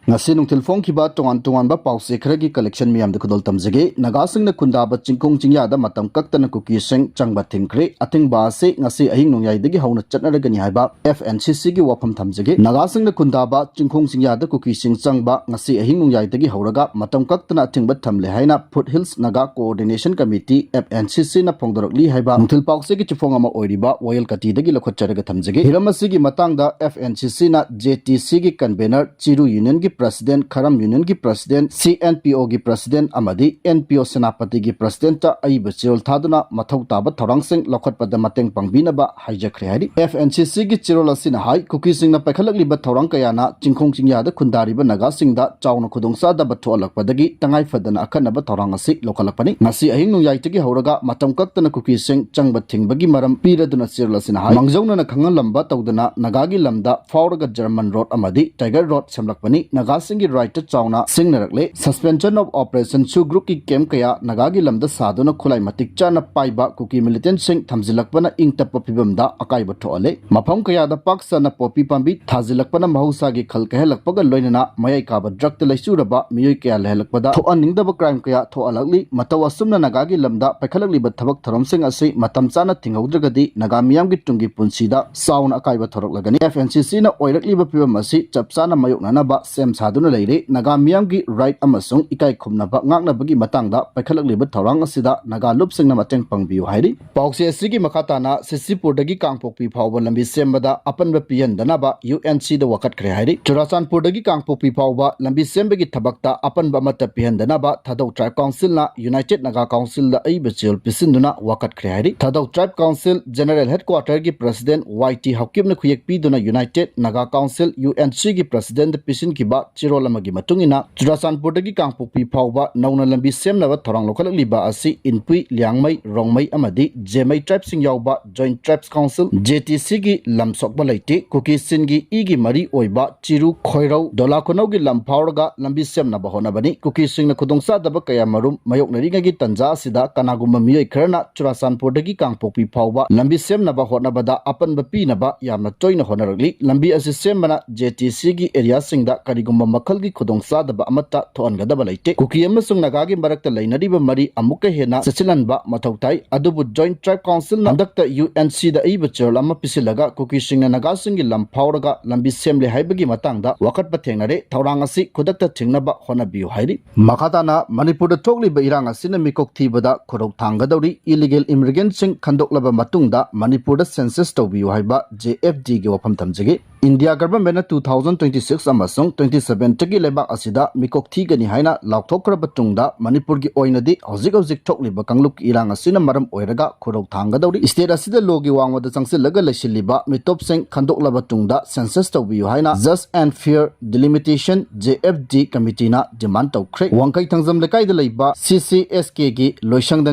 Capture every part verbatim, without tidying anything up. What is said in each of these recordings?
ꯉꯁꯤ ꯅꯨꯡꯊꯤꯜ ꯐꯣꯡꯈꯤꯕ ꯇꯣꯉꯥꯟ ꯇꯣꯉꯥꯟꯕ ꯄꯥꯎꯆꯦ ꯈꯔꯒꯤ collection ꯃꯌꯥꯝꯗ ꯈꯨꯗꯣꯜ ꯇꯝꯖꯒꯦ꯫ ꯅꯥꯒꯥꯁꯤꯡꯅ ꯈꯨꯟꯗꯥꯕ ꯆꯤꯡꯈꯣꯡ ꯆꯤꯡꯌꯥꯗ ꯃꯇꯝ ꯀꯛꯇꯅ ꯀꯨꯀꯤꯁꯤꯡ ꯆꯪꯕ ꯊꯤꯡꯈ꯭ꯔꯦ꯫ ꯑꯊꯤꯡꯕ ꯑꯁꯤ ꯉꯁꯤ ꯑꯍꯤꯡ ꯅꯣꯡꯌꯥꯏꯗꯒꯤ ꯍꯧꯅ ꯆꯠꯅꯔꯒꯅꯤ ꯍꯥꯏꯕ F N C Cꯒꯤ ꯋꯥꯐꯝ ꯊꯝꯖꯒꯦ꯫ ꯅꯥꯒꯥꯁꯤꯡꯅ ꯈꯨꯟꯗꯥꯕ ꯆꯤꯡꯈꯣꯡ ꯆꯤꯡꯌꯥꯗ ꯀꯨꯀꯤꯁꯤꯡ ꯆꯪꯕ ꯉꯁꯤ ꯑꯍꯤꯡ ꯅꯣꯡꯌꯥꯏꯗꯒꯤ ꯍꯧꯔꯒ ꯃꯇꯝ ꯀꯛꯇꯅ ꯑꯊꯤꯡꯕ ꯊꯝꯂꯦ ꯍꯥꯏꯅ Foot Hills Naga Coordination Committee, F N C Cꯅ ꯐꯣꯡꯗꯣꯔꯛꯂꯤ ꯍꯥꯏꯕ ꯅꯨꯡꯊꯤꯜ ꯄꯥꯎꯆꯦꯒꯤ ꯆꯤꯐꯣꯡ ꯑꯃ ꯑꯣꯏꯔꯤꯕ ꯋꯥꯌꯦꯜ ꯀꯇꯤꯗꯒꯤ ꯂꯧꯈꯠꯆꯔꯒ ꯊꯝꯖꯒꯦ꯫ ꯍꯤꯔꯝ ꯑꯁꯤꯒꯤ ꯃꯇꯥꯡꯗ F N C Cꯅ J T Cꯒꯤ convener, ꯆꯤꯔꯨ Unionꯒꯤ president, ꯈꯔꯝ Unionꯒꯤ president, C N P Oꯒꯤ president ꯑꯃꯗꯤ N P O ꯁꯦꯅꯥꯄꯇꯤꯒꯤ presidentꯇ ꯑꯏꯕ ꯆꯦꯔꯣꯜ ꯊꯥꯗꯨꯅ ꯃꯊꯧ ꯇꯥꯕ ꯊꯧꯔꯥꯡꯁꯤꯡ ꯂꯧꯈꯠꯄꯗ ꯃꯇꯦꯡ ꯄꯥꯡꯕꯤꯅꯕ ꯍꯥꯏꯖꯈ꯭ꯔꯦ ꯍꯥꯏꯔꯤ꯫ F N C Cꯒꯤ ꯆꯦꯔꯣꯜ ꯑꯁꯤꯅ ꯍꯥꯏ, ꯀꯨꯀꯤꯁꯤꯡꯅ ꯄꯥꯏꯈꯠꯂꯛꯂꯤꯕ ꯊꯧꯔꯥꯡ ꯀꯌꯥꯅ ꯆꯤꯡꯈꯣꯡ ꯆꯤꯡꯌꯥꯗ ꯈꯨꯟꯗꯥꯔꯤꯕ ꯅꯥꯒꯥꯁꯤꯡꯗ ꯆꯥꯎꯅ ꯈꯨꯗꯣꯡꯆꯥꯗꯕ ꯊꯣꯛꯍꯜꯂꯛꯄꯗꯒꯤ ꯇꯉꯥꯏ ꯐꯗꯅ ꯑꯈꯟꯅꯕ ꯊꯧꯔꯥꯡ ꯑꯁꯤ ꯂꯧꯈꯠꯂꯛꯄꯅꯤ꯫ ꯉꯁꯤ ꯑꯍꯤꯡ ꯅꯣꯡꯌꯥꯏꯗꯒꯤ ꯍꯧꯔꯒ ꯃꯇꯝ ꯀꯛꯇꯅ ꯀꯨꯀꯤꯁꯤꯡ ꯆꯪꯕ ꯊꯤꯡꯕꯒꯤ ꯃꯔꯝ ꯄꯤꯔꯗꯨꯅ ꯆꯦꯔꯣꯜ ꯑꯁꯤꯅ ꯍꯥꯏ, ꯃꯥꯡꯖꯧꯅꯅ ꯈꯪꯍꯜꯂꯝꯕ ꯇꯧꯗꯅ ꯅꯥꯒꯥꯒꯤ ꯂꯝꯗ ꯐꯥꯎꯔꯒ German road ꯑꯃꯗꯤ Tiger road ꯁꯦꯝꯂꯛꯄꯅꯤ꯫ ꯅꯥꯒꯥꯁꯤꯡꯒꯤ rightꯇ ꯆꯥꯎꯅ ꯁꯤꯡꯅꯔꯛꯂꯦ꯫ Suspension of operation ꯁꯨ groupꯀꯤ camp ꯀꯌꯥ ꯅꯥꯒꯥꯒꯤ ꯂꯝꯗ ꯁꯥꯗꯨꯅ ꯈꯨꯠꯂꯥꯏ ꯃꯇꯤꯛ ꯆꯥꯅ ꯄꯥꯏꯕ ꯀꯨꯀꯤ militantꯁꯤꯡ ꯊꯝꯖꯤꯜꯂꯛꯄꯅ ꯏꯪ ꯇꯞꯄ ꯐꯤꯕꯝꯗ ꯑꯀꯥꯏꯕ ꯊꯣꯛꯍꯜꯂꯦ꯫ ꯃꯐꯝ ꯀꯌꯥꯗ ꯄꯥꯛ ꯁꯟꯅ ꯄꯣꯄꯤ ꯄꯥꯝꯕꯤ ꯊꯥꯖꯤꯜꯂꯛꯄꯅ ꯃꯍꯧꯁꯥꯒꯤ ꯈꯜ ꯀꯥꯏꯍꯜꯂꯛꯄꯒ ꯂꯣꯏꯅꯅ ꯃꯌꯥꯏ ꯀꯥꯕ drugꯇ ꯂꯩꯆꯨꯔꯕ ꯃꯤꯑꯣꯏ ꯀꯌꯥ ꯂꯩꯍꯜꯂꯛꯄꯗ ꯊꯣꯛꯍꯟꯅꯤꯡꯗꯕ crime ꯀꯌꯥ ꯊꯣꯛꯍꯜꯂꯛꯂꯤ꯫ ꯃꯇꯧ ꯑꯁꯨꯝꯅ ꯅꯥꯒꯥꯒꯤ ꯂꯝꯗ ꯄꯥꯏꯈꯠꯂꯛꯂꯤꯕ ꯊꯕꯛ ꯊꯧꯔꯝꯁꯤꯡ ꯑꯁꯤ ꯃꯇꯝ ꯆꯥꯅ ꯊꯤꯡꯍꯧꯗ꯭ꯔꯒꯗꯤ ꯅꯥꯒꯥ ꯃꯤꯌꯥꯝꯒꯤ ꯇꯨꯡꯒꯤ ꯄꯨꯟꯁꯤꯗ ꯆꯥꯎꯅ ꯑꯀꯥꯏꯕ ꯊꯣꯔꯛꯂꯒꯅꯤ꯫ F N C Cꯅ ꯑꯣꯏꯔꯛꯂꯤꯕ ꯐꯤꯕꯝ ꯑꯁꯤ ꯆꯞ ꯆꯥꯅ ꯃꯥꯌꯣꯛꯅꯅꯕ ꯁꯦꯝ ꯁꯥꯗꯨꯅ ꯂꯩꯔꯦ꯫ ꯅꯥꯒꯥ ꯃꯤꯌꯥꯝꯒꯤ right ꯑꯃꯁꯨꯡ ꯏꯀꯥꯏ ꯈꯨꯝꯅꯕ ꯉꯥꯛꯅꯕꯒꯤ ꯃꯇꯥꯡꯗ ꯄꯥꯏꯈꯠꯂꯛꯂꯤꯕ ꯊꯧꯔꯥꯡ ꯑꯁꯤꯗ ꯅꯥꯒꯥ ꯂꯨꯞꯁꯤꯡꯅ ꯃꯇꯦꯡ ꯄꯥꯡꯕꯤꯌꯨ ꯍꯥꯏꯔꯤ꯫ ꯄꯥꯎꯆꯦ ꯑꯁꯤꯒꯤ ꯃꯈꯥ ꯇꯥꯅ ꯁꯤꯁꯤꯄꯨꯔꯗꯒꯤ ꯀꯥꯡꯄꯣꯛꯄꯤ ꯐꯥꯎꯕ ꯂꯝꯕꯤ ꯁꯦꯝꯕꯗ ꯑꯄꯟꯕ ꯄꯤꯍꯟꯗꯅꯕ UNCꯗ ꯋꯥꯀꯠꯈ꯭ꯔꯦ ꯍꯥꯏꯔꯤ꯫ ꯆꯨꯔꯥꯆꯥꯟꯄꯨꯔꯗꯒꯤ ꯀꯥꯡꯄꯣꯛꯄꯤ ꯐꯥꯎꯕ ꯂꯝꯕꯤ ꯁꯦꯝꯕꯒꯤ ꯊꯕꯛꯇ ꯑꯄꯟꯕ ꯑꯃꯠꯇ ꯄꯤꯍꯟꯗꯅꯕ ꯊꯥꯗꯧ Tribe Councilꯅ United Naga Councilꯗ ꯑꯏꯕ ꯆꯦꯔꯣꯜ ꯄꯤꯁꯤꯟꯗꯨꯅ ꯋꯥꯀꯠꯈ꯭ꯔꯦ ꯍꯥꯏꯔꯤ꯫ ꯊꯥꯗꯧ Tribe Council General Headquarterꯒꯤ President Y T ꯍꯥꯎꯀꯤꯞꯅ ꯈꯨꯌꯦꯛ ꯄꯤꯗꯨꯅ United Naga Council UNCꯒꯤ Presidentꯗ ꯄꯤꯁꯤꯟꯈꯤꯕ ꯆꯦꯔꯣꯜ ꯑꯃꯒꯤ ꯃꯇꯨꯡ ꯏꯟꯅ, ꯆꯨꯔꯥꯆꯥꯟꯄꯨꯔꯗꯒꯤ ꯀꯥꯡꯄꯣꯛꯄꯤ ꯐꯥꯎꯕ ꯅꯧꯅ ꯂꯝꯕꯤ ꯁꯦꯝꯅꯕ ꯊꯧꯔꯥꯡ ꯂꯧꯈꯠꯂꯛꯂꯤꯕ ꯑꯁꯤ ꯏꯟꯄꯨꯏ, ꯂꯤꯌꯥꯡꯃꯩ, ꯔꯣꯡꯃꯩ ꯑꯃꯗꯤ ꯖꯦꯃꯩ Tribesꯁꯤꯡ ꯌꯥꯎꯕ Joint Tribes Council, J T Cꯒꯤ ꯂꯝ ꯁꯣꯛꯄ ꯂꯩꯇꯦ꯫ ꯀꯨꯀꯤꯁꯤꯡꯒꯤ ꯏꯒꯤ ꯃꯔꯤ ꯑꯣꯏꯕ ꯆꯤꯔꯨ, ꯈꯣꯏꯔꯧ, ꯗꯣꯂꯥ ꯈꯨꯅꯧꯒꯤ ꯂꯝ ꯐꯥꯎꯔꯒ ꯂꯝꯕꯤ ꯁꯦꯝꯅꯕ ꯍꯣꯠꯅꯕꯅꯤ꯫ ꯀꯨꯀꯤꯁꯤꯡꯅ ꯈꯨꯗꯣꯡꯆꯥꯗꯕ ꯀꯌꯥ ꯃꯔꯨꯝ ꯃꯥꯌꯣꯛꯅꯔꯤꯉꯩꯒꯤ ꯇꯟꯖꯥ ꯑꯁꯤꯗ ꯀꯅꯥꯒꯨꯝꯕ ꯃꯤꯑꯣꯏ ꯈꯔꯅ ꯆꯨꯔꯥꯆꯥꯟꯄꯨꯔꯗꯒꯤ ꯀꯥꯡꯄꯣꯛꯄꯤ ꯐꯥꯎꯕ ꯂꯝꯕꯤ ꯁꯦꯝꯅꯕ ꯍꯣꯠꯅꯕꯗ ꯑꯄꯟꯕ ꯄꯤꯅꯕ ꯌꯥꯝꯅ ꯇꯣꯏꯅ ꯍꯣꯠꯅꯔꯛꯂꯤ꯫ ꯂꯝꯕꯤ ꯑꯁꯤ ꯁꯦꯝꯕꯅ J T Cꯒꯤ areaꯁꯤꯡꯗ ꯀꯔꯤꯒꯨꯝꯕ ꯃꯈꯜꯒꯤ ꯈꯨꯗꯣꯡꯆꯥꯗꯕ ꯑꯃꯠꯇ ꯊꯣꯛꯍꯟꯒꯗꯕ ꯂꯩꯇꯦ꯫ ꯀꯨꯀꯤ ꯑꯃꯁꯨꯡ ꯅꯥꯒꯥꯒꯤ ꯃꯔꯛꯇ ꯂꯩꯅꯔꯤꯕ ꯃꯔꯤ ꯑꯃꯨꯛꯀ ꯍꯦꯟꯅ ꯆꯦꯠꯁꯤꯜꯍꯟꯕ ꯃꯊꯧ ꯇꯥꯏ꯫ ꯑꯗꯨꯕꯨ Joint Tribe Councilꯅ ꯍꯟꯗꯛꯇ UNCꯗ ꯑꯏꯕ ꯆꯦꯔꯣꯜ ꯑꯃ ꯄꯤꯁꯤꯜꯂꯒ ꯀꯨꯀꯤꯁꯤꯡꯅ ꯅꯥꯒꯥꯁꯤꯡꯒꯤ ꯂꯝ ꯐꯥꯎꯔꯒ ꯂꯝꯕꯤ ꯁꯦꯝꯂꯦ ꯍꯥꯏꯕꯒꯤ ꯃꯇꯥꯡꯗ ꯋꯥꯀꯠꯄ ꯊꯦꯡꯅꯔꯦ꯫ ꯊꯧꯔꯥꯡ ꯑꯁꯤ ꯈꯨꯗꯛꯇ ꯊꯤꯡꯅꯕ ꯍꯣꯠꯅꯕꯤꯌꯨ ꯍꯥꯏꯔꯤ꯫ ꯃꯈꯥ ꯇꯥꯅ ꯃꯅꯤꯄꯨꯔꯗ ꯊꯣꯛꯂꯤꯕ ꯏꯔꯥꯡ ꯑꯁꯤꯅ ꯃꯤꯀꯣꯛ ꯊꯤꯕꯗ ꯈꯨꯔꯧ ꯊꯥꯡꯒꯗꯧꯔꯤ꯫ Illegal immigrantꯁꯤꯡ ꯈꯟꯗꯣꯛꯂꯕ ꯃꯇꯨꯡꯗ ꯃꯅꯤꯄꯨꯔꯗ census ꯇꯧꯕꯤꯌꯨ ꯍꯥꯏꯕ JFDꯒꯤ ꯋꯥꯐꯝ ꯊꯝꯖꯒꯦ꯫ India Governmentꯅ two thousand twenty six ꯑꯃꯁꯨꯡ twenty sevenꯒꯤ ꯂꯩꯕꯥꯛ ꯑꯁꯤꯗ ꯃꯤꯀꯣꯛ ꯊꯤꯒꯅꯤ ꯍꯥꯏꯅ ꯂꯥꯎꯊꯣꯛꯈ꯭ꯔꯕ ꯇꯨꯡꯗ ꯃꯅꯤꯄꯨꯔꯒꯤ ꯑꯣꯏꯅꯗꯤ ꯍꯧꯖꯤꯛ ꯍꯧꯖꯤꯛ ꯊꯣꯛꯂꯤꯕ ꯀꯥꯡꯂꯨꯞꯀꯤ ꯏꯔꯥꯡ ꯑꯁꯤꯅ ꯃꯔꯝ ꯑꯣꯏꯔꯒ ꯈꯨꯔꯧ ꯊꯥꯡꯒꯗꯧꯔꯤ꯫ State ꯑꯁꯤꯗ lawꯒꯤ ꯋꯥꯡꯃꯗ ꯆꯪꯁꯤꯜꯂꯒ ꯂꯩꯁꯤꯜꯂꯤꯕ ꯃꯤꯇꯣꯞꯁꯤꯡ ꯈꯟꯗꯣꯛꯂꯕ ꯇꯨꯡꯗ census ꯇꯧꯕꯤꯌꯨ ꯍꯥꯏꯅ Just and Fair Delimitation JFD Committeeꯅ demand ꯇꯧꯈ꯭ꯔꯦ꯫ ꯋꯥꯡꯈꯩ ꯊꯥꯡꯖꯝ ꯂꯩꯀꯥꯏꯗ ꯂꯩꯕ CCSKꯒꯤ ꯂꯣꯏꯁꯪꯗ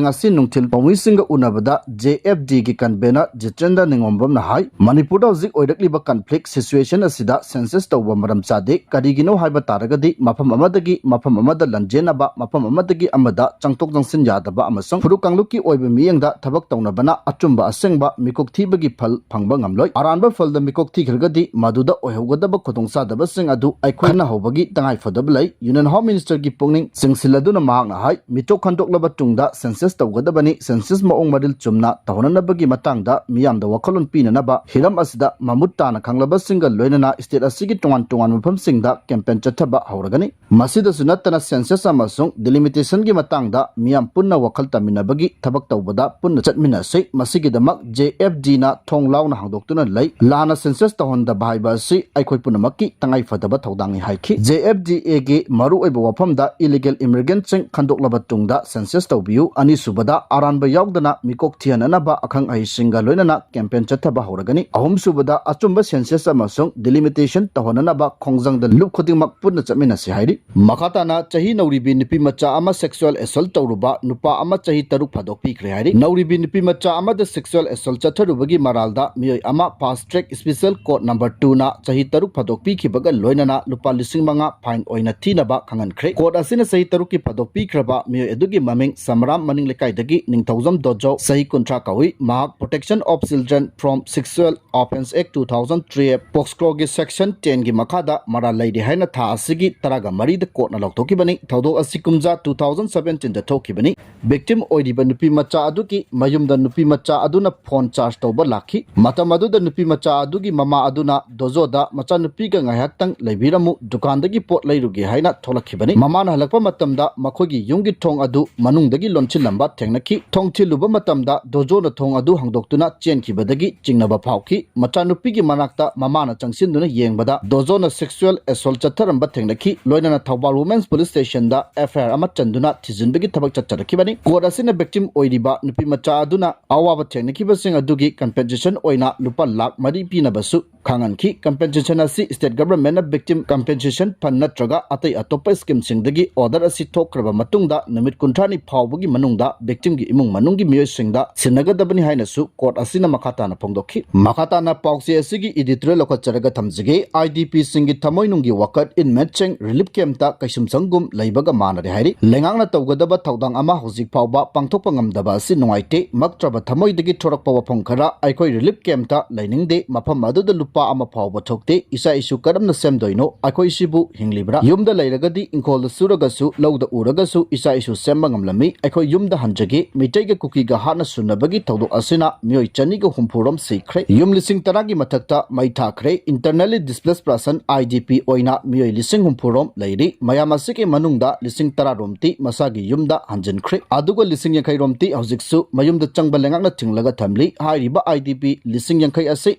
ꯉꯁꯤ ꯅꯨꯡꯊꯤꯜ ꯄꯥꯎꯃꯤꯁꯤꯡꯒ ꯎꯅꯕꯗ JFDꯒꯤ convener ꯖꯤꯇꯦꯟꯗ꯭ꯔ ꯅꯤꯡꯉꯣꯝꯕꯝꯅ ꯍꯥꯏ, ꯃꯅꯤꯄꯨꯔꯗ ꯍꯧꯖꯤꯛ ꯑꯣꯏꯔꯛꯂꯤꯕ conflict situation ꯑꯁꯤꯗ census ꯇꯧꯕ ꯃꯔꯝ ꯆꯥꯗꯦ꯫ ꯀꯔꯤꯒꯤꯅꯣ ꯍꯥꯏꯕ ꯇꯥꯔꯒꯗꯤ ꯃꯐꯝ ꯑꯃꯗꯒꯤ ꯃꯐꯝ ꯑꯃꯗ ꯂꯟꯖꯦꯟꯅꯕ, ꯃꯐꯝ ꯑꯃꯗꯒꯤ ꯑꯃꯗ ꯆꯪꯊꯣꯛ ꯆꯪꯁꯤꯟ ꯌꯥꯗꯕ ꯑꯃꯁꯨꯡ ꯐꯨꯔꯨꯞ ꯀꯥꯡꯂꯨꯞꯀꯤ ꯑꯣꯏꯕ ꯃꯤꯠꯌꯦꯡꯗ ꯊꯕꯛ ꯇꯧꯅꯕꯅ ꯑꯆꯨꯝꯕ ꯑꯁꯦꯡꯕ ꯃꯤꯀꯣꯛ ꯊꯤꯕꯒꯤ ꯐꯜ ꯐꯪꯕ ꯉꯝꯂꯣꯏ꯫ ꯑꯔꯥꯟꯕ ꯐꯜꯗ ꯃꯤꯀꯣꯛ ꯊꯤꯈ꯭ꯔꯒꯗꯤ ꯃꯗꯨꯗ ꯑꯣꯏꯍꯧꯒꯗꯕ ꯈꯨꯗꯣꯡꯆꯥꯗꯕꯁꯤꯡ ꯑꯗꯨ ꯑꯩꯈꯣꯏꯅ ꯍꯧꯕꯒꯤ ꯇꯉꯥꯏꯐꯗꯕ ꯂꯩ꯫ Union Home Ministerꯒꯤ ꯄꯨꯛꯅꯤꯡ ꯆꯤꯡꯁꯤꯜꯂꯗꯨꯅ ꯃꯍꯥꯛꯅ ꯍꯥꯏ, ꯃꯤꯇꯣꯞ ꯈꯟꯗꯣꯛꯂꯕ ꯇꯨꯡꯗ census ꯇꯧꯒꯗꯕꯅꯤ꯫ Census ꯃꯑꯣꯡ ꯃꯔꯤꯜ ꯆꯨꯝꯅ ꯇꯧꯍꯟꯅꯕꯒꯤ ꯃꯇꯥꯡꯗ ꯃꯤꯌꯥꯝꯗ ꯋꯥꯈꯜꯂꯣꯟ ꯄꯤꯅꯅꯕ ꯍꯤꯔꯝ ꯑꯁꯤꯗ ꯃꯃꯨꯠ ꯇꯥꯅ ꯈꯪꯂꯕꯁꯤꯡꯒ ꯂꯣꯏꯅꯅ state ꯑꯁꯤꯒꯤ ꯇꯣꯉꯥꯟ ꯇꯣꯉꯥꯟꯕ ꯃꯐꯝꯁꯤꯡꯗ campaign ꯆꯠꯊꯕ ꯍꯧꯔꯒꯅꯤ꯫ ꯃꯁꯤꯗꯁꯨ ꯅꯠꯇꯅ census ꯑꯃꯁꯨꯡ delimitationꯒꯤ ꯃꯇꯥꯡꯗ ꯃꯤꯌꯥꯝ ꯄꯨꯟꯅ ꯋꯥꯈꯜ ꯇꯥꯃꯤꯟꯅꯕꯒꯤ ꯊꯕꯛ ꯇꯧꯕꯗ ꯄꯨꯟꯅ ꯆꯠꯃꯤꯟꯅꯁꯤ꯫ ꯃꯁꯤꯒꯤꯗꯃꯛ JFDꯅ ꯊꯣꯡ ꯂꯥꯎꯅ ꯍꯥꯡꯗꯣꯛꯇꯨꯅ ꯂꯩ꯫ ꯂꯥꯟꯅ census ꯇꯧꯍꯟꯗꯕ ꯍꯥꯏꯕ ꯑꯁꯤ ꯑꯩꯈꯣꯏ ꯄꯨꯝꯅꯃꯛꯀꯤ ꯇꯉꯥꯏꯐꯗꯕ ꯊꯧꯗꯥꯡꯅꯤ ꯍꯥꯏꯈꯤ꯫ JFDAꯒꯤ ꯃꯔꯨꯑꯣꯏꯕ ꯋꯥꯐꯝꯗ illegal immigrantꯁꯤꯡ ꯈꯟꯗꯣꯛꯂꯕ ꯇꯨꯡꯗ census ꯇꯧꯕꯤꯌꯨ꯫ ꯑꯅꯤꯁꯨꯕꯗ, ꯑꯔꯥꯟꯕ ꯌꯥꯎꯗꯅ ꯃꯤꯀꯣꯛ ꯊꯤꯍꯟꯅꯅꯕ ꯑꯈꯪ ꯑꯍꯩꯁꯤꯡꯒ ꯂꯣꯏꯅꯅ campaign ꯆꯠꯊꯕ ꯍꯧꯔꯒꯅꯤ꯫ ꯑꯍꯨꯝꯁꯨꯕꯗ, ꯑꯆꯨꯝꯕ census ꯑꯃꯁꯨꯡ delimitation ꯇꯧꯍꯟꯅꯅꯕ ꯈꯣꯡꯖꯪꯗ ꯂꯨꯞ ꯈꯨꯗꯤꯡꯃꯛ ꯄꯨꯟꯅ ꯆꯠꯃꯤꯟꯅꯁꯤ ꯍꯥꯏꯔꯤ꯫ ꯃꯈꯥ ꯇꯥꯅ, ꯆꯍꯤ ꯅꯧꯔꯤꯕꯤ ꯅꯨꯄꯤ ꯃꯆꯥ ꯑꯃ sexual assault ꯇꯧꯔꯨꯕ ꯅꯨꯄꯥ ꯑꯃ ꯆꯍꯤ ꯇꯔꯨꯛ ꯐꯥꯗꯣꯛꯄꯤꯈ꯭ꯔꯦ ꯍꯥꯏꯔꯤ꯫ ꯅꯧꯔꯤꯕꯤ ꯅꯨꯄꯤ ꯃꯆꯥ ꯑꯃꯗ sexual assault ꯆꯠꯊꯔꯨꯕꯒꯤ ꯃꯔꯥꯜꯗ ꯃꯤꯑꯣꯏ ꯑꯃ fast track special court number twoꯅ ꯆꯍꯤ ꯇꯔꯨꯛ ꯐꯥꯗꯣꯛꯄꯤꯈꯤꯕꯒ ꯂꯣꯏꯅꯅ ꯂꯨꯄꯥ ꯂꯤꯁꯤꯡ ꯃꯉꯥ fine ꯑꯣꯏꯅ ꯊꯤꯅꯕ ꯈꯪꯍꯟꯈ꯭ꯔꯦ꯫ Court ꯑꯁꯤꯅ ꯆꯍꯤ ꯇꯔꯨꯛꯀꯤ ꯐꯥꯗꯣꯛꯄꯤꯈ꯭ꯔꯕ ꯃꯤꯑꯣꯏ ꯑꯗꯨꯒꯤ ꯃꯃꯤꯡ ꯁꯃꯔꯥꯝ ꯃꯅꯤꯡ ꯂꯩꯀꯥꯏꯗꯒꯤ ꯅꯤꯡꯊꯧꯖꯝ ꯗꯣꯖꯧ, ꯆꯍꯤ ꯀꯨꯟꯊ꯭ꯔꯥ ꯀꯧꯏ꯫ ꯃꯍꯥꯛ Protection of Children from Sexual Offence Act two thousand three, POCSOꯒꯤ section tenꯒꯤ ꯃꯈꯥꯗ ꯃꯔꯥꯜ ꯂꯩꯔꯤ ꯍꯥꯏꯅ ꯊꯥ ꯑꯁꯤꯒꯤ ꯇꯔꯥꯒ ꯃꯔꯤꯗ ꯀꯣꯔꯠꯅ ꯂꯥꯎꯊꯣꯛꯈꯤꯕꯅꯤ꯫ ꯊꯧꯗꯣꯛ ꯑꯁꯤ ꯀꯨꯝꯖꯥ two thousand seventeen ꯗ ꯊꯣꯛꯈꯤꯕꯅꯤ꯫ Victim ꯑꯣꯏꯔꯤꯕ ꯅꯨꯄꯤ ꯃꯆꯥ ꯑꯗꯨꯒꯤ ꯃꯌꯨꯝꯗ ꯅꯨꯄꯤ ꯃꯆꯥ ꯑꯗꯨꯅ phone charge ꯇꯧꯕ ꯂꯥꯛꯈꯤ꯫ ꯃꯇꯝ ꯑꯗꯨꯗ ꯅꯨꯄꯤ ꯃꯆꯥ ꯑꯗꯨꯒꯤ ꯃꯃꯥ ꯑꯗꯨꯅ ꯗꯣꯖꯣꯗ "ꯃꯆꯥꯅꯨꯄꯤꯒ ꯉꯥꯏꯍꯥꯛꯇꯪ ꯂꯩꯕꯤꯔꯝꯃꯨ, ꯗꯨꯀꯥꯟꯗꯒꯤ ꯄꯣꯠ ꯂꯩꯔꯨꯒꯦ" ꯍꯥꯏꯅ ꯊꯣꯛꯂꯛꯈꯤꯕꯅꯤ꯫ ꯃꯃꯥꯅ ꯍꯜꯂꯛꯄ ꯃꯇꯝꯗ ꯃꯈꯣꯏꯒꯤ ꯌꯨꯝꯒꯤ ꯊꯣꯡ ꯑꯗꯨ ꯃꯅꯨꯡꯗꯒꯤ ꯂꯣꯟꯁꯤꯜꯂꯝꯕ ꯊꯦꯡꯅꯈꯤ꯫ ꯊꯣꯡ ꯊꯤꯜꯂꯨꯕ ꯃꯇꯝꯗ ꯗꯣꯖꯣꯅ ꯊꯣꯡ ꯑꯗꯨ ꯍꯥꯡꯗꯣꯛꯇꯨꯅ ꯆꯦꯟꯈꯤꯕꯗꯒꯤ ꯆꯤꯡꯅꯕ ꯐꯥꯎꯈꯤ꯫ ꯃꯆꯥꯅꯨꯄꯤꯒꯤ ꯃꯅꯥꯛꯇ ꯃꯃꯥꯅ ꯆꯪꯁꯤꯟꯗꯨꯅ ꯌꯦꯡꯕꯗ ꯗꯣꯖꯣꯅ sexual assault ꯆꯠꯊꯔꯝꯕ ꯊꯦꯡꯅꯈꯤ꯫ ꯂꯣꯏꯅꯅ Thoubal Women's Police Station the F I R ꯑꯃ ꯆꯟꯗꯨꯅ ꯊꯤꯖꯤꯟꯕꯒꯤ ꯊꯕꯛ ꯆꯠꯊꯔꯛꯈꯤꯕꯅꯤ꯫ ꯀꯣꯔꯠ ꯑꯁꯤꯅ victim ꯑꯣꯏꯔꯤꯕ ꯅꯨꯄꯤ ꯃꯆꯥ ꯑꯗꯨꯅ ꯑꯋꯥꯕ ꯊꯦꯡꯅꯈꯤꯕꯁꯤꯡ ꯑꯗꯨꯒꯤ compensation ꯑꯣꯏꯅ ꯂꯨꯄꯥ ꯂꯥꯈ ꯃꯔꯤ ꯄꯤꯅꯕꯁꯨ ꯈꯪꯍꯟꯈꯤ꯫ Compensation ꯑꯁꯤ state government ꯅ Victim Compensation Fund ꯅꯠꯇ꯭ꯔꯒ ꯑꯇꯩ ꯑꯇꯣꯞꯄ scheme ꯁꯤꯡꯗꯒꯤ order ꯑꯁꯤ ꯊꯣꯛꯈ꯭ꯔꯕ ꯃꯇꯨꯡꯗ ꯅꯨꯃꯤꯠ ꯀꯨꯟꯊ꯭ꯔꯥꯅꯤ ꯐꯥꯎꯕꯒꯤ ꯃꯅꯨꯡꯗ victim ꯒꯤ ꯏꯃꯨꯡ ꯃꯅꯨꯡꯒꯤ ꯃꯤꯑꯣꯏꯁꯤꯡꯗ ꯁꯤꯟꯅꯒꯗꯕꯅꯤ ꯍꯥꯏꯅꯁꯨ ꯀꯣꯔꯠ ꯑꯁꯤꯅ ꯃꯈꯥ ꯇꯥꯅ ꯐꯣꯡꯗꯣꯛꯈꯤ꯫ ꯃꯈꯥ ꯇꯥꯅ ꯄꯥꯎꯆꯦ ꯑꯁꯤꯒꯤ editorial ꯂꯧꯈꯠꯆꯔꯒ ꯊꯝꯖꯒꯦ꯫ I D P ꯁꯤꯡꯒꯤ ꯊꯃꯣꯏꯅꯨꯡꯒꯤ ꯋꯥꯀꯠ inmate ꯁꯤꯡ relief camp ꯇ ꯀꯩꯁꯨꯝꯁꯪꯒꯨꯝ ꯂꯩꯕꯒ ꯃꯥꯟꯅꯔꯦ ꯍꯥꯏꯔꯤ꯫ ꯂꯩꯉꯥꯛꯅ ꯇꯧꯒꯗꯕ ꯊꯧꯗꯥꯡ ꯑꯃ ꯍꯧꯖꯤꯛ ꯐꯥꯎꯕ ꯄꯥꯡꯊꯣꯛꯄ ꯉꯝꯗꯕ ꯑꯁꯤ ꯅꯨꯡꯉꯥꯏꯇꯦ꯫ ꯃꯛꯇ꯭ꯔꯕ ꯊꯃꯣꯏꯗꯒꯤ ꯊꯣꯔꯛꯄ ꯋꯥꯐꯝ ꯈꯔ ꯑꯩꯈꯣꯏ relief camp ꯇ ꯂꯩꯅꯤꯡꯗꯦ꯫ ꯃꯐꯝ ꯑꯗꯨꯗ ꯂꯨꯄꯥ ꯑꯃ ꯐꯥꯎꯕ ꯊꯣꯛꯇꯦ꯫ ꯏꯆꯥ ꯏꯁꯨ ꯀꯔꯝꯅ ꯁꯦꯝꯗꯣꯏꯅꯣ? ꯑꯩꯈꯣꯏꯁꯤꯕꯨ ꯍꯤꯡꯂꯤꯕ꯭ꯔꯥ? ꯌꯨꯝꯗ ꯂꯩꯔꯒꯗꯤ ꯏꯪꯈꯣꯜꯗ ꯁꯨꯔꯒꯁꯨ, ꯂꯧꯗ ꯎꯔꯒꯁꯨ ꯏꯆꯥ ꯏꯁꯨ ꯁꯦꯝꯕ ꯉꯝꯂꯝꯃꯤ꯫ ꯑꯩꯈꯣꯏ ꯌꯨꯝꯗ ꯍꯟꯖꯒꯦ꯫ ꯃꯤꯇꯩꯒ ꯀꯨꯀꯤꯒ ꯍꯥꯠꯅ ꯁꯨꯅꯕꯒꯤ ꯊꯧꯗꯣꯛ ꯑꯁꯤꯅ ꯃꯤꯑꯣꯏ ꯆꯅꯤꯒ ꯍꯨꯝꯐꯨ ꯔꯣꯝ ꯁꯤꯈ꯭ꯔꯦ꯫ ꯌꯨꯝ ꯂꯤꯁꯤꯡ ꯇꯔꯥꯒꯤ ꯃꯊꯛꯇ ꯃꯩ ꯊꯥꯈ꯭ꯔꯦ꯫ Internally displaced person, I D P ꯑꯣꯏꯅ ꯃꯤꯑꯣꯏ ꯂꯤꯁꯤꯡ ꯍꯨꯝꯐꯨ ꯔꯣꯝ ꯂꯩꯔꯤ꯫ ꯃꯌꯥꯝ ꯑꯁꯤꯒꯤ ꯃꯅꯨꯡꯗ ꯂꯤꯁꯤꯡ ꯇꯔꯥ ꯔꯣꯝꯇꯤ ꯃꯁꯥꯒꯤ ꯌꯨꯝꯗ ꯍꯟꯖꯤꯟꯈ꯭ꯔꯦ꯫ ꯑꯗꯨꯒ ꯂꯤꯁꯤꯡ ꯌꯥꯡꯈꯩ ꯔꯣꯝꯇꯤ ꯍꯧꯖꯤꯛꯁꯨ ꯃꯌꯨꯝꯗ ꯆꯪꯕ ꯂꯩꯉꯥꯛꯅ ꯊꯤꯡꯂꯒ ꯊꯝꯂꯤ꯫ ꯍꯥꯏꯔꯤꯕ I D P ꯂꯤꯁꯤꯡ ꯌꯥꯡꯈꯩ ꯑꯁꯤ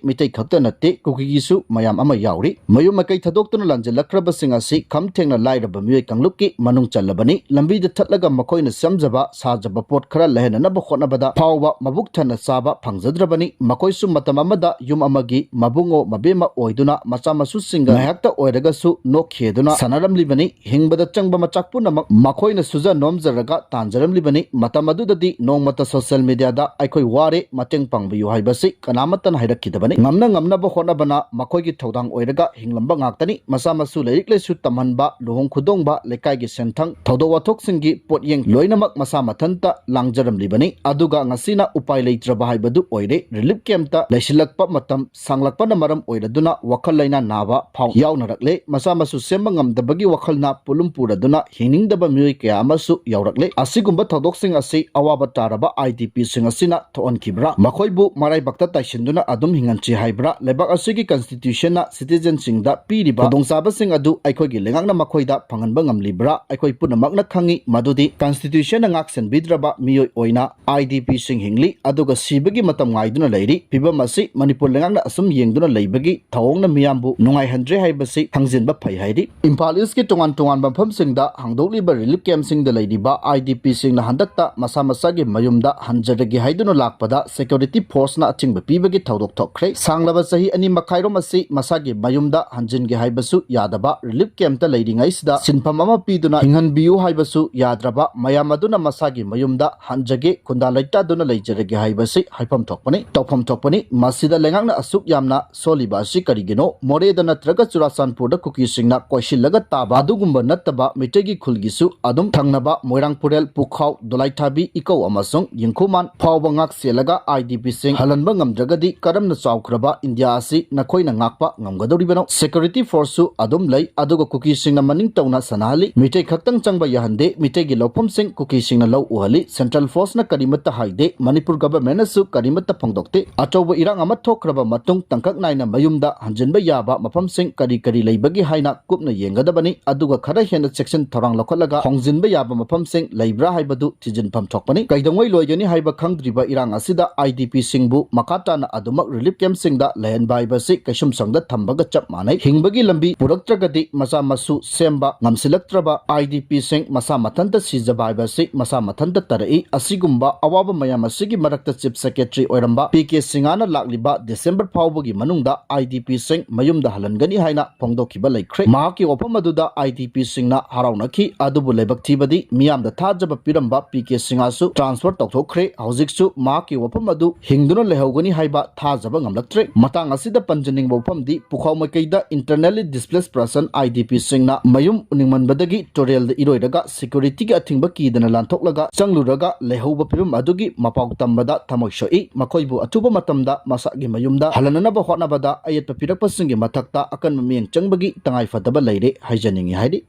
ꯃꯤꯇꯩ ꯈꯛꯇ ꯅꯠꯇꯦ, ꯀꯨꯀꯤꯒꯤꯁꯨ ꯃꯌꯥꯝ ꯑꯃ ꯌꯥꯎꯔꯤ꯫ ꯃꯌꯨꯝ ꯃꯀꯩ ꯊꯥꯗꯣꯛꯇꯨꯅ ꯂꯥꯟꯖꯤꯜꯂꯛꯈ꯭ꯔꯕꯁꯤꯡ ꯑꯁꯤ ꯈꯝ ꯊꯦꯡꯅ ꯂꯥꯏꯔꯕ ꯃꯤꯑꯣꯏ ꯀꯥꯡꯂꯨꯞꯀꯤ ꯃꯅꯨꯡ ꯆꯜꯂꯕꯅꯤ꯫ ꯂꯝꯕꯤꯗ ꯊꯠꯂꯒ ꯃꯈꯣꯏꯅ ꯁꯦꯝꯖꯕ ꯁꯥꯖꯕ ꯄꯣꯠ ꯈꯔ ꯂꯩꯍꯟꯅꯅꯕ ꯍꯣꯠꯅꯕꯗ ꯐꯥꯎꯕ ꯃꯕꯨꯛ ꯊꯟꯅ ꯆꯥꯕ ꯐꯪꯖꯗ꯭ꯔꯕꯅꯤ꯫ ꯃꯈꯣꯏꯁꯨ ꯃꯇꯝ ꯑꯃꯗ ꯌꯨꯝ ꯑꯃꯒꯤ ꯃꯕꯨꯡꯉꯣ ꯃꯕꯦꯝꯃ ꯑꯣꯏꯗꯨꯅ ꯃꯆꯥ ꯃꯁꯨꯁꯤꯡꯒ ꯉꯥꯏꯍꯥꯛꯇ ꯑꯣꯏꯔꯒꯁꯨ ꯅꯣꯛꯈꯦꯗꯨꯅ ꯁꯥꯟꯅꯔꯝꯂꯤꯕꯅꯤ꯫ ꯍꯤꯡꯕꯗ ꯆꯪꯕ ꯃꯆꯥꯛ ꯄꯨꯝꯅꯃꯛ ꯃꯈꯣꯏꯅ ꯁꯨꯖ ꯅꯣꯝꯖꯔꯒ ꯇꯥꯟꯖꯔꯝꯂꯤꯕꯅꯤ꯫ ꯃꯇꯝ ꯑꯗꯨꯗꯗꯤ ꯅꯣꯡꯃꯇ social media ꯗ "ꯑꯩꯈꯣꯏ ꯋꯥꯔꯦ, ꯃꯇꯦꯡ ꯄꯥꯡꯕꯤꯌꯨ" ꯍꯥꯏꯕꯁꯤ ꯀꯅꯥꯃꯠꯇꯅ ꯍꯥꯏꯔꯛꯈꯤꯗꯕꯅꯤ꯫ ꯉꯝꯅ ꯉꯝꯅꯕ ꯍꯣꯠꯅꯕ ꯕꯅ ꯃꯈꯣꯏꯒꯤ ꯊꯧꯗꯥꯡ ꯑꯣꯏꯔꯒ ꯍꯤꯡꯂꯝꯕ ꯉꯥꯛꯇꯅꯤ꯫ ꯃꯆꯥ ꯃꯁꯨ ꯂꯥꯏꯔꯤꯛ ꯂꯥꯏꯁꯨ ꯇꯝꯍꯟꯕ, ꯂꯨꯍꯣꯡ ꯈꯨꯗꯣꯡꯕ, ꯂꯩꯀꯥꯏꯒꯤ ꯁꯦꯟꯊꯪ, ꯊꯧꯗꯣꯛ ꯋꯥꯊꯣꯛꯁꯤꯡꯒꯤ ꯄꯣꯠꯌꯦꯡ ꯂꯣꯏꯅꯃꯛ ꯃꯁꯥ ꯃꯊꯟꯇ ꯂꯥꯡꯖꯔꯝꯂꯤꯕꯅꯤ꯫ ꯑꯗꯨꯒ ꯉꯁꯤꯅ ꯎꯄꯥꯏ ꯂꯩꯇ꯭ꯔꯕ ꯍꯥꯏꯕꯗꯨ ꯑꯣꯏꯔꯦ꯫ ꯔꯤꯂꯤꯐ ꯀꯦꯝꯞꯇ ꯂꯩꯁꯤꯜꯂꯛꯄ ꯃꯇꯝ ꯁꯥꯡꯂꯛꯄꯅ ꯃꯔꯝ ꯑꯣꯏꯔꯗꯨꯅ ꯋꯥꯈꯜ ꯂꯩꯅꯥ ꯅꯥꯕ ꯐꯥꯎ ꯌꯥꯎꯅꯔꯛꯂꯦ꯫ ꯃꯆꯥ ꯃꯁꯨ ꯁꯦꯝꯕ ꯉꯝꯗꯕꯒꯤ ꯋꯥꯈꯜꯅ ꯄꯣꯠꯂꯨꯝ ꯄꯨꯔꯗꯨꯅ ꯍꯤꯡꯅꯤꯡꯗꯕ ꯃꯤꯑꯣꯏ ꯀꯌꯥ ꯑꯃꯁꯨ ꯌꯥꯎꯔꯛꯂꯦ꯫ ꯑꯁꯤꯒꯨꯝꯕ ꯊꯧꯗꯣꯛꯁꯤꯡ ꯑꯁꯤ ꯑꯋꯥꯕ ꯇꯥꯔꯕ IDPꯁꯤꯡ ꯑꯁꯤꯅ ꯊꯣꯛꯍꯟꯈꯤꯕ꯭ꯔꯥ? ꯃꯈꯣꯏꯕꯨ ꯃꯔꯥꯏꯕꯛꯇ ꯇꯥꯏꯁꯤꯟꯗꯨꯅ ꯑꯗꯨꯝ ꯍꯤꯡꯍꯟꯁꯤ ꯍꯥꯏꯕ꯭ꯔꯥ? ꯂꯩꯕꯥꯛ ꯑꯁꯤꯒꯤ ꯀꯟꯁꯇꯤꯇ꯭ꯌꯨꯁꯟꯅ ꯁꯤꯇꯤꯖꯦꯟꯁꯤꯡꯗ ꯄꯤꯔꯤꯕ ꯈꯨꯗꯣꯡꯆꯥꯕꯁꯤꯡ ꯑꯗꯨ ꯑꯩꯈꯣꯏꯒꯤ ꯂꯩꯉꯥꯛꯅ ꯃꯈꯣꯏꯗ ꯐꯪꯍꯟꯕ ꯉꯝꯂꯤꯕ꯭ꯔꯥ? ꯑꯩꯈꯣꯏ ꯄꯨꯝꯅꯃꯛꯅ ꯈꯪꯏ ꯃꯗꯨꯗꯤ ꯀꯟꯁꯇꯤꯇ꯭ꯌꯨꯁꯟꯅ ꯉꯥꯛꯁꯦꯟꯕꯤꯗ꯭ꯔꯕ ꯃꯤꯑꯣꯏ ꯑꯣꯏꯅ IDPꯁꯤꯡ ꯍꯤꯡꯂꯤ, ꯑꯗꯨꯒ ꯁꯤꯕꯒꯤ ꯃꯇꯝ ꯉꯥꯏꯗꯨꯅ ꯂꯩꯔꯤ꯫ ꯐꯤꯕꯝ ꯑꯁꯤ ꯃꯅꯤꯄꯨꯔ ꯂꯩꯉꯥꯛꯅ ꯑꯁꯨꯝ ꯌꯦꯡꯗꯨꯅ ꯂꯩꯕꯒꯤ ꯊꯧꯑꯣꯡꯅ ꯃꯤꯌꯥꯝꯕꯨ ꯅꯨꯡꯉꯥꯏꯍꯟꯗ꯭ꯔꯦ ꯍꯥꯏꯕꯁꯤ ꯈꯪꯖꯤꯟꯕ ꯐꯩ ꯍꯥꯏꯔꯤ꯫ ꯏꯝꯐꯥꯜ ꯏꯁꯀꯤ ꯇꯣꯉꯥꯟ ꯇꯣꯉꯥꯟꯕ ꯃꯐꯝꯁꯤꯡꯗ ꯍꯥꯡꯗꯣꯛꯂꯤꯕ ꯔꯤꯂꯤꯐ ꯀꯦꯝꯞꯁꯤꯡꯗ ꯂꯩꯔꯤꯕ IDPꯁꯤꯡꯅ ꯍꯟꯗꯛꯇ ꯃꯁꯥ ꯃꯁꯥꯒꯤ ꯃꯌꯨꯝꯗ ꯍꯟꯖꯔꯒꯦ ꯍꯥꯏꯗꯨꯅ ꯂꯥꯛꯄꯗ ꯁꯦꯀ꯭ꯌꯨꯔꯤꯇꯤ ꯐꯣꯔꯁꯅ ꯑꯊꯤꯡꯕ ꯄꯤꯕꯒꯤ ꯊꯧꯗꯣꯛ ꯊꯣꯛꯈ꯭ꯔꯦ꯫ ꯁꯥꯡꯂꯕ ꯆꯍꯤ ꯑꯅꯤ ꯃꯈꯥꯏꯔꯣꯝ ꯑꯁꯤ ꯃꯁꯥꯒꯤ ꯃꯌꯨꯝꯗ ꯍꯟꯖꯤꯟꯒꯦ ꯍꯥꯏꯕꯁꯨ ꯌꯥꯗꯕ, ꯔꯤꯂꯤꯐ ꯀꯦꯝꯞꯇ ꯂꯩꯔꯤꯉꯩꯁꯤꯗ ꯁꯤꯟꯐꯝ ꯑꯃ ꯄꯤꯗꯨꯅ ꯍꯤꯡꯍꯟꯕꯤꯌꯨ ꯍꯥꯏꯕꯁꯨ ꯌꯥꯗ꯭ꯔꯕ, ꯃꯌꯥꯝ ꯑꯗꯨꯅ ꯃꯁꯥꯒꯤ ꯃꯌꯨꯝꯗ ꯍꯟꯖꯒꯦ, ꯈꯨꯟꯗꯥ ꯂꯩꯇꯥꯗꯨꯅ ꯂꯩꯖꯔꯒꯦ ꯍꯥꯏꯕꯁꯤ ꯍꯥꯏꯐꯝ ꯊꯣꯛꯄꯅꯤ, ꯇꯧꯐꯝ ꯊꯣꯛꯄꯅꯤ꯫ ꯃꯁꯤꯗ ꯂꯩꯉꯥꯛꯅ ꯑꯁꯨꯛ ꯌꯥꯝꯅ ꯁꯣꯜꯂꯤꯕ ꯑꯁꯤ ꯀꯔꯤꯒꯤꯅꯣ? ꯃꯣꯔꯦꯗ ꯅꯠꯇ꯭ꯔꯒ ꯆꯨꯔꯥꯆꯥꯟꯄꯨꯔꯗ ꯀꯨꯀꯤꯁꯤꯡꯅ ꯀꯣꯏꯁꯤꯜꯂꯒ ꯇꯥꯕ ꯑꯗꯨꯒꯨꯝꯕ ꯅꯠꯇꯕ ꯃꯤꯇꯩꯒꯤ ꯈꯨꯜꯒꯤꯁꯨ ꯑꯗꯨꯝ ꯊꯪꯅꯕ ꯃꯣꯏꯔꯥꯡꯄꯨꯔꯦꯜ, ꯄꯨꯈꯥꯎ, ꯗꯣꯂꯥꯏꯊꯥꯕꯤ, ꯏꯀꯧ ꯑꯃꯁꯨꯡ ꯌꯦꯡꯈꯨꯃꯥꯟ ꯐꯥꯎꯕ ꯉꯥꯛ ꯁꯦꯜꯂꯒ IDPꯁꯤꯡ ꯍꯜꯍꯟꯕ ꯉꯝꯗ꯭ꯔꯒꯗꯤ ꯀꯔꯝꯅ ꯆꯥꯎꯈ꯭ꯔꯕ ꯏꯟꯗꯤꯌꯥ ꯑꯁꯤ ꯅꯈꯣꯏꯅ ꯉꯥꯛꯄ ꯉꯝꯒꯗꯧꯔꯤꯕꯅꯣ? ꯁꯦꯀ꯭ꯌꯨꯔꯤꯇꯤ ꯐꯣꯔꯁꯁꯨ ꯑꯗꯨꯝ ꯂꯩ, ꯑꯗꯨꯒ ꯀꯨꯀꯤꯁꯤꯡꯅ ꯃꯅꯤꯡ ꯇꯧꯅ ꯁꯥꯟꯅꯍꯜꯂꯤ꯫ ꯃꯤꯇꯩ ꯈꯛꯇꯪ ꯆꯪꯕ ꯌꯥꯍꯟꯗꯦ꯫ ꯃꯤꯇꯩꯒꯤ ꯂꯧꯐꯝꯁꯤꯡ ꯀꯨꯀꯤꯁꯤꯡꯅ ꯂꯧ ꯎꯍꯜꯂꯤ꯫ ꯁꯦꯟꯇ꯭ꯔꯦꯜ ꯐꯣꯔꯁꯅ ꯀꯔꯤꯃꯠꯇ ꯍꯥꯏꯗꯦ꯫ ꯃꯅꯤꯄꯨꯔ ꯒꯚꯔꯟꯃꯦꯟꯠꯅꯁꯨ ꯀꯔꯤꯃꯠꯇ ꯐꯣꯡꯗꯣꯛꯇꯦ꯫ ꯑꯆꯧꯕ ꯏꯔꯥꯡ ꯑꯃ ꯊꯣꯛꯈ꯭ꯔꯕ ꯃꯇꯨꯡ ꯇꯥꯡꯀꯛ ꯅꯥꯏꯅ ꯃꯌꯨꯝꯗ ꯍꯟꯖꯤꯟꯕ ꯌꯥꯕ ꯃꯐꯝꯁꯤꯡ ꯀꯔꯤ ꯀꯔꯤ ꯂꯩꯕꯒꯦ ꯍꯥꯏꯅ ꯀꯨꯞꯅ ꯌꯦꯡꯒꯗꯕꯅꯤ꯫ ꯑꯗꯨꯒ ꯈꯔ ꯍꯦꯟꯅ ꯆꯦꯛꯁꯤꯟ ꯊꯧꯔꯥꯡ ꯂꯧꯈꯠꯂꯒ ꯍꯣꯡꯖꯤꯟꯕ ꯌꯥꯕ ꯃꯐꯝꯁꯤꯡ ꯂꯩꯕ꯭ꯔꯥ ꯍꯥꯏꯕꯗꯨ ꯊꯤꯖꯤꯟꯐꯝ ꯊꯣꯛꯄꯅꯤ꯫ ꯀꯩꯗꯧꯉꯩ ꯂꯣꯏꯒꯅꯤ ꯍꯥꯏꯕ ꯈꯪꯗ꯭ꯔꯤꯕ ꯏꯔꯥꯡ ꯑꯁꯤꯗ IDPꯁꯤꯡꯕꯨ ꯃꯈꯥ ꯇꯥꯅ ꯑꯗꯨꯃꯛ ꯔꯤꯂꯤꯐ ꯀꯦꯝꯞꯁꯤꯡꯗ ꯂꯩꯍꯟꯕ ꯍꯥꯏꯕꯁꯤ ꯀꯩꯁꯨꯝꯁꯪꯗ ꯊꯝꯕꯒ ꯆꯞ ꯃꯥꯟꯅꯩ꯫ ꯍꯤꯡꯕꯒꯤ ꯂꯝꯕꯤ ꯄꯨꯔꯛꯇ꯭ꯔꯒꯗꯤ ꯃꯆꯥ ꯃꯁꯨ ꯁꯦꯝꯕ ꯉꯝꯁꯤꯜꯂꯛꯇ꯭ꯔꯕ IDPꯁꯤꯡ ꯃꯁꯥ ꯃꯊꯟꯇ ꯁꯤꯖꯕ ꯍꯥꯏꯕꯁꯤ ꯃꯁꯥ ꯃꯊꯟꯇ ꯇꯥꯔꯛꯏ꯫ ꯑꯁꯤꯒꯨꯝꯕ ꯑꯋꯥꯕ ꯃꯌꯥꯝ ꯑꯁꯤꯒꯤ ꯃꯔꯛꯇ ꯆꯤꯐ ꯁꯦꯀ꯭ꯔꯦꯇꯔꯤ ꯑꯣꯏꯔꯝꯕ ꯄꯤ ꯀꯦ ꯁꯤꯡꯍꯅ ꯂꯥꯛꯂꯤꯕ ꯗꯤꯁꯦꯝꯕꯔ ꯐꯥꯎꯕꯒꯤ ꯃꯅꯨꯡꯗ IDPꯁꯤꯡ ꯃꯌꯨꯝꯗ ꯍꯜꯍꯟꯒꯅꯤ ꯍꯥꯏꯅ ꯐꯣꯡꯗꯣꯛꯈꯤꯕ ꯂꯩꯈ꯭ꯔꯦ꯫ ꯃꯍꯥꯛꯀꯤ ꯋꯥꯐꯝ ꯑꯗꯨꯗ IDPꯁꯤꯡꯅ ꯍꯔꯥꯎꯅꯈꯤ꯫ ꯑꯗꯨꯕꯨ ꯂꯥꯏꯕꯛ ꯊꯤꯕꯗꯤ ꯃꯤꯌꯥꯝꯗ ꯊꯥꯖꯕ ꯄꯤꯔꯝꯕ ꯄꯤ ꯀꯦ ꯁꯤꯡꯍꯁꯨ ꯇ꯭ꯔꯥꯟꯁꯐꯔ ꯇꯧꯊꯣꯛꯈ꯭ꯔꯦ꯫ ꯍꯧꯖꯤꯛꯁꯨ ꯃꯍꯥꯛꯀꯤ ꯋꯥꯐꯝ ꯑꯗꯨ ꯍꯤꯡꯗꯨꯅ ꯂꯩꯍꯧꯒꯅꯤ ꯍꯥꯏꯕ ꯊꯥꯖꯕ ꯉꯝꯂꯛꯇ꯭ꯔꯦ꯫ ꯃꯇꯥꯡ ꯑꯁꯤꯗ ꯃꯁꯤꯗ ꯄꯟꯖꯅꯤꯡꯕ ꯋꯥꯐꯝꯗꯤ, ꯄꯨꯈꯥꯎ ꯃꯥꯏꯀꯩꯗ Internally Displaced Person, IDP ꯁꯤꯡꯅ ꯃꯌꯨꯝ ꯎꯅꯤꯡꯃꯟꯕꯗꯒꯤ ꯇꯨꯔꯦꯜꯗ ꯏꯔꯣꯏꯔꯒ security ꯒꯤ ꯑꯊꯤꯡꯕ ꯀꯤꯗꯅ ꯂꯥꯟꯊꯣꯛꯂꯒ ꯆꯪꯂꯨꯔꯒ ꯂꯩꯍꯧꯕ ꯐꯤꯕꯝ ꯑꯗꯨꯒꯤ ꯃꯄꯥꯎ ꯇꯝꯕꯗ ꯊꯃꯣꯏ ꯁꯣꯛꯏ꯫ ꯃꯈꯣꯏꯕꯨ ꯑꯊꯨꯕ ꯃꯇꯝꯗ ꯃꯁꯥꯒꯤ ꯃꯌꯨꯝꯗ ꯍꯜꯍꯟꯅꯅꯕ ꯍꯣꯠꯅꯕꯗ ꯑꯌꯦꯠꯄ ꯄꯤꯔꯛꯄꯁꯤꯡꯒꯤ ꯃꯊꯛꯇ ꯑꯀꯟꯕ ꯃꯤꯠꯌꯦꯡ ꯆꯪꯕꯒꯤ ꯇꯉꯥꯏ ꯐꯗꯕ ꯂꯩꯔꯦ ꯍꯥꯏꯖꯅꯤꯡꯏ ꯍꯥꯏꯔꯤ꯫